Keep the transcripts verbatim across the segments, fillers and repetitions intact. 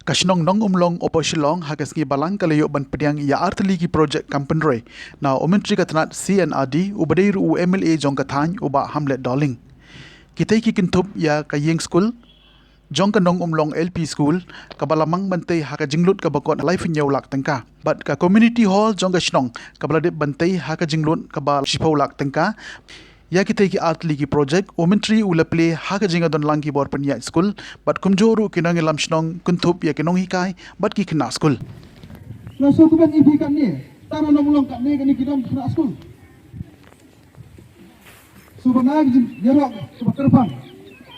Ka shnong Nongumlong, Upper Shillong, ha ka sngi Balang ka la ïoh ban pdiang ïa artylli ki projek kam pynroi na u Myntri ka tnat C and R D, uba dei ruh u M L A jong ka thaiñ, u Bah Hamlet Dohling. Kitei ki kynthup ïa ka ïing skul jong ka Nongumlong L P School, kaba la mang ban tei ha ka jinglut kaba kot laiphew hynñiew lak tyngka, bad ka community hall jong ka shnong, kaba la dep ban tei ha ka jinglut kaba shiphew lak tyngka. Ïa kitei ki artylli ki projek, u Myntri u la plie ha ka jingïadon lang ki bor pynïaid skul, bad kumjuh ruh ki nongïalam shnong kynthup ïa ki nonghikai bad ki khynnah skul. Nga sngewkmen ïa phi katne, tang na Nongumlong katne, kane ki don khynnah skul. Sngewbha na ka jingïaroh kaba kyrpang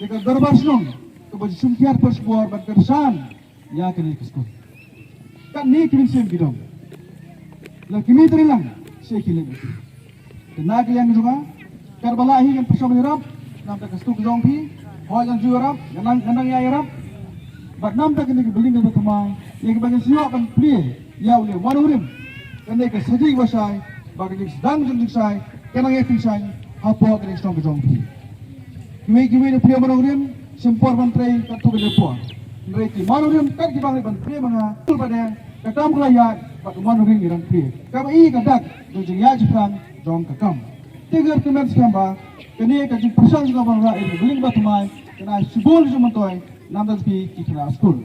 ïa ka dorbar shnong, kaba ju shim khia pyrshah bor ban kyrshan ïa kane ka skul. Katne ki mynsiem ki don. La ki mih trai lang, sha ki leng. Te na ka liang jong nga, katba lah hi ngan pyrshang ïarap namar ka skul ka jong phi. Hooid, ngan ju ïarap, ngan nang, ngan nang ïa ïarap. Bad namar kane ka building kaba thymmai, ïa kaba ngan sngewbha ban plie ïa une u man u rim, kane ka saji kaba shai, bad ka jingsdang jong ka jingshai kan nang ïa pynshai hapoh kane ka shnong ka jong phi. Kiwei kiwei na phi u man u rim, shim por ban trei katto katne por. Hynrei ki man u rim kat kiba ngi ban plie ma nga, kul ba dei, ka kam ka la ïaid, bad u man u rim ngi dang plie. Kaba i ka dak jong jingïaid shaphrang jong ka kam. Te nga kyrmen skhem ba kane ka jingpyrshang jong nga ban rah ïa ka building ba thymmai kan ai shibun jingmyntoi namar phi ki khynnah skul.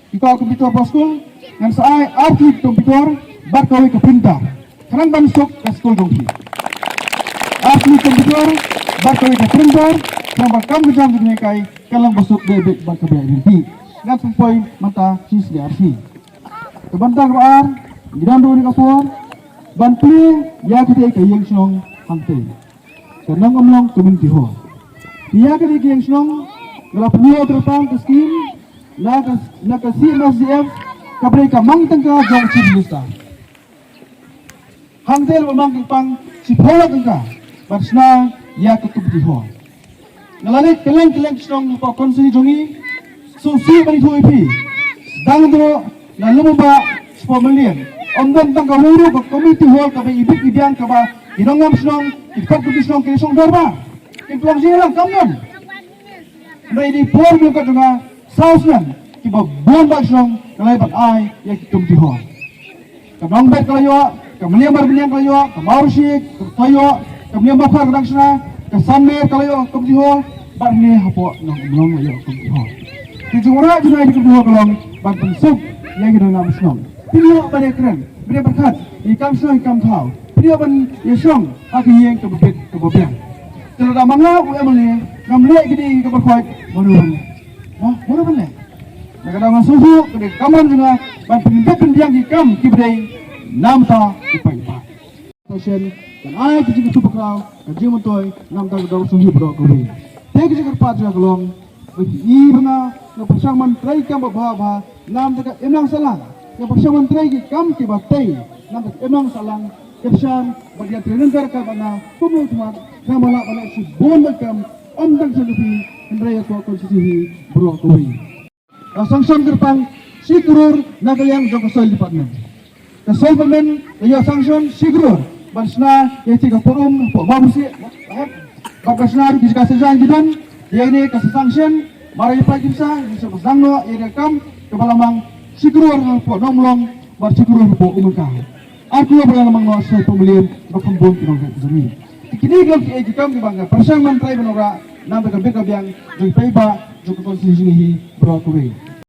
Ki kok computer ba skul, ngan sa ai ar tylli ki computer bad kawei ka printer khnang ban suk ka skul jong phi. Ar tylli ki computer bad kawei ka printer khnang ba ka kam ka jam jong ngi kan long ba suk beit beit bad kaba ïaid lynti. Ngan pynpoi mynta shi sngi ar sngi. Ka bynta kaba ar, ngi don ruh ha kane ka por ban plie ïa katei ka ïing shnong hangtei, ka Nongumlong Community Hall. Te ïa katei ka ïing shnong, nga la pynïoh kyrpang ka skim na ka, na ka C M S D F, kaba dei ka mang tyngka jong ka Chief Minister. Hangtei la pynmang kyrpang shiphew lak tyngka ban shna ïa ka Community Hall. Nga la leit kylleng kylleng ki shnong hapoh constituency jong ngi, sngewsih ban ïathuh ïa phi, sdang ruh na Lumumba shiphew million. Ym don tang kawei ruh ka Community Hall kaba ibit ibiang kaba ki nongïalam shnong, ki kot ki shnong, ki shnong dorbar, ki pynlong jingïalang, kam don. Hynrei dei por mynta jong nga, saw snem kiba bun bha ki shnong ka la ïa ban ai ïa ki Community Hall. Ka Nongbet ka la ïoh, ka Mylliem Marbaniang ka la ïoh, ka Mawryngkneng ka la ïoh, ka Mylliem Mawkhar ka dang shna, ka Sanmer ka la ïoh Community Hall, bad hangne hapoh Nongumlong la ïoh Community Hall. Te jingwanrah jong ngi ïa ka Community Hall ka long ban pynsuk ïa ki nongïalam shnong. Phin ïoh ban ïakren, ban ïapyrkhat ïa ki kam shnong ki kam thaw. Phin ïoh ban ïashong ha ki ïing kaba bit kaba biang. Te lada ma nga u M L A ngam leh kine ki kaba khoit, mano ban leh? Mo, mano ban leh? Na ka daw nga sngewthuh ka dei ka kamram jong nga ban pynbit pynbiang ki kam kiba dei na ka bynta u paidbah. Station kan ai ka jingkyntu bakhraw, ka jingmyntoi na ka bynta ka dohnud sngewsih baroh kawei. Te ka jingkyrpad jong nga ka long, ba phi i ba nga, nga pyrshang ban trei kam ba bha bha na ka bynta ka imlang sahlang. Nga pyrshang ban trei ki kam kiba tei na ka bynta ka imlang sahlang. Kyrshan bad ïatrei ryngkat ka bynta kumno thymmai, khnang ba lah ban leh shibun bad kam, ym tang sha ka phi, hynrei ïa ka constituency hi baroh kawei. Ka sanction kyrpang shi klur na ka liang jong ka Soil Department. Ka Soil Department ka ïoh sanction shi klur ban shna ïa ka por um hapoh Mawbusi, bad ka shna ruh ki jaka syrjang ki don. Ïa kane ka sanction, mar ïa peit ki pisa, ngi sa sdang noh ïa ka kam kaba la mang, shi klur hapoh Nongmlong bad shi klur hapoh Umangkang. Ar klur ba la mang noh sha Pumlien ba kham bun ki nongkynrad jong ngi. Te kine ki long kiei ki kam kiba nga pyrshang ban trei ban wanrah na ka bynta ka bit ka biang jong ki paidbah jong ka constituency hi baroh kawei.